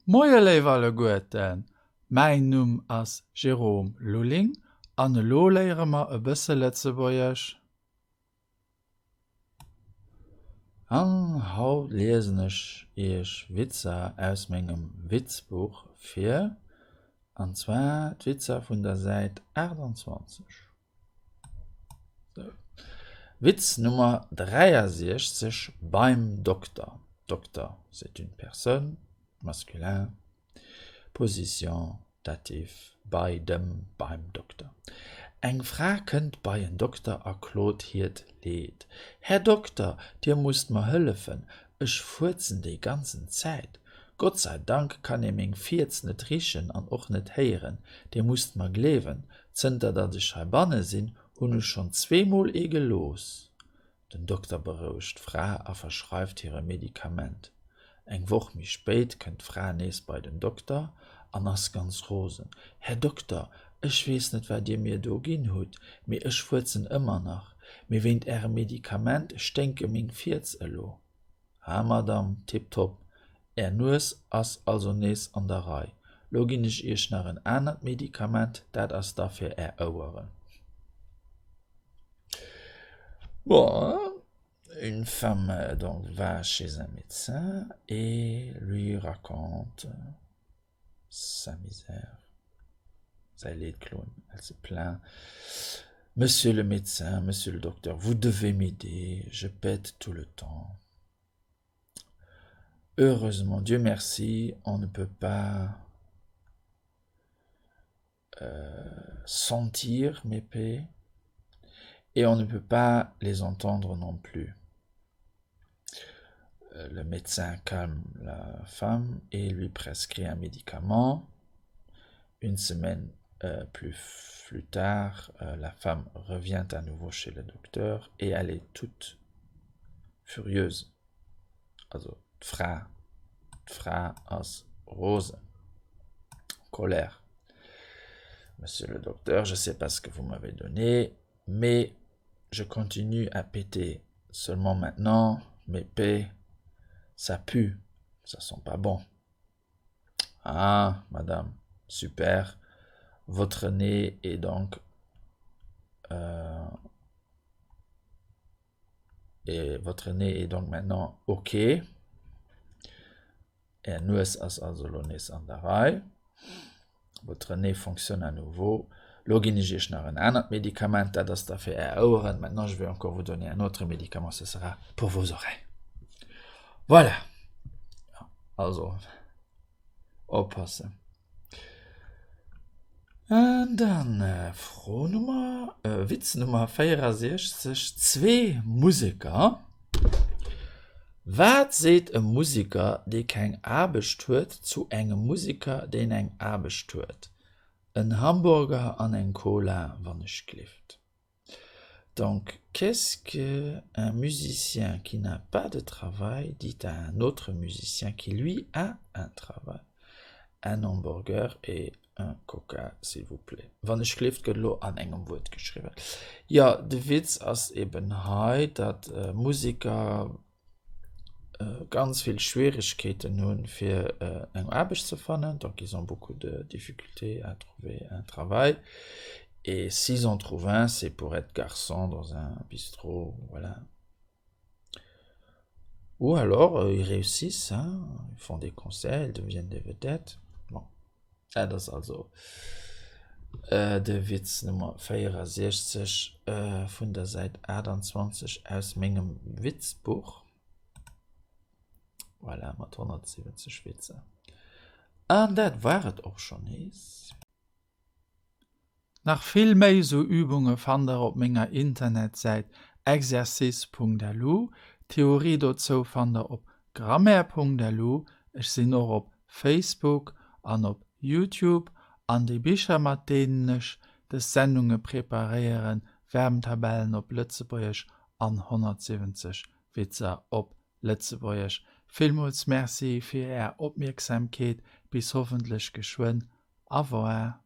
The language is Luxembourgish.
Moie léif alleguerten, mäin Numm ass Jérôme Lulling an elo léiere mer e bësse Lëtzebuergesch. An haut liesen ech iech Witzer aus mengem Witzbuch vir, an zwar d'Witzer vun der Säit 28. Witz Nummer 63 beim Dokter. Dokter, c'est une personne, masculin, Position, Dativ, bei dem, beim Dokter. Eng Fra kënnt bei en Dokter a klot hiert Leed, Här Dokter, Dir musst mer hëllefen, ech fuerzen déi ganzen Zäit. Gott sei Dank kann ee meng Fierz net richen an och net héieren. Dir musst mer gleewen, Zënter datt ech heibanne sinn, hunn ech schonn zweemol ee gelooss. Den Dokter berouegt d'Fra a verschreift hir e Medikament. Eng Woch méi spéit kënnt d'Fra nees bei den Dokter an ass ganz rosen, Här Dokter, ech weess net, wat Dir mir do ginn hutt, mee ech fuerzen ëmmer nach. Mee wéint Ärem Medikament sténke meng Fierz elo. Ah Madame, tiptop, Är Nues ass also nees an der Rei. Lo ginn ech Iech nach en anert Medikament, dat ass da fir Är Oueren. Bon, une femme donc va chez un médecin et lui raconte sa misère, säi Leed kloen, elle se plaint, Monsieur le médecin, monsieur le docteur, vous devez m'aider, je pète tout le temps. Heureusement, Dieu merci, on ne peut pas euh, sentir mes pets et on ne peut pas les entendre non plus. Euh, le médecin calme la femme et lui prescrit un médicament. Une semaine euh, plus, plus tard, euh, la femme revient à nouveau chez le docteur et elle est toute furieuse. Also d'Fra, d'Fra ass rosen, colère. Monsieur le docteur, je sais pas ce que vous m'avez donné, mais je continue à péter. Seulement maintenant, mes pets, ça pue, ça sent pas bon. Ah, madame, super. Votre nez est donc euh, et votre nez est donc maintenant ok. Är Nues ass also lo nees an der Rei. Votre nez fonctionne à nouveau. Lo ginn ech iech nach en anert Medikament, dat ass da fir är Oueren. Maintenant, je vais encore vous donner un autre médicament, ce sera pour vos oreilles. Voilà. Also, oppassen. An dann Fro Nummer, Witz Nummer 64, Zwee Museker. Wat seet e Museker, dee keng Aarbecht huet, zu engem Museker, deen eng Aarbecht huet? En Hamburger an eng Cola, wann ech glift. Donc, qu'est-ce qu'un musicien qui n'a pas de travail dit à un autre musicien qui, lui, a un travail? Un hamburger et un coca, s'il vous plaît. Wann ech glift gëtt elo an engem Wuert geschriwwen. Jo, de Witz ass eben hei, datt Museker ganz vill Schwieregkeeten hunn, fir eng Aarbecht ze fannen, donc ils ont beaucoup de difficultés à trouver un travail et s'ils en trouvent un, c'est pour être garçon dans un bistrot, voilà. Ou alors ils réussissent, hein, ils font des concerts, ils deviennent des vedettes, bon. Dat ass also de Witz Nummer 64 vun der Säit 28 aus mengem Witzbuch. Voilà, mat 170 Witzer. An dat war et och schonn nees. Nach vill méi sou Übunge fannt der op menger Internetsäit exercice.lu. D'Theorie dozou fannt der op grammaire.lu. Ech sinn och op Facebook an op Youtube. An déi Bicher mat deenen ech des Sendunge preparéieren, Verbntabellen op Lëtzebuergesch an 170 Witzer op Lëtzebuergesch. Villmools Merci fir är Opmierksamkeet. Bis hoffentlech geschwënn. Au revoir.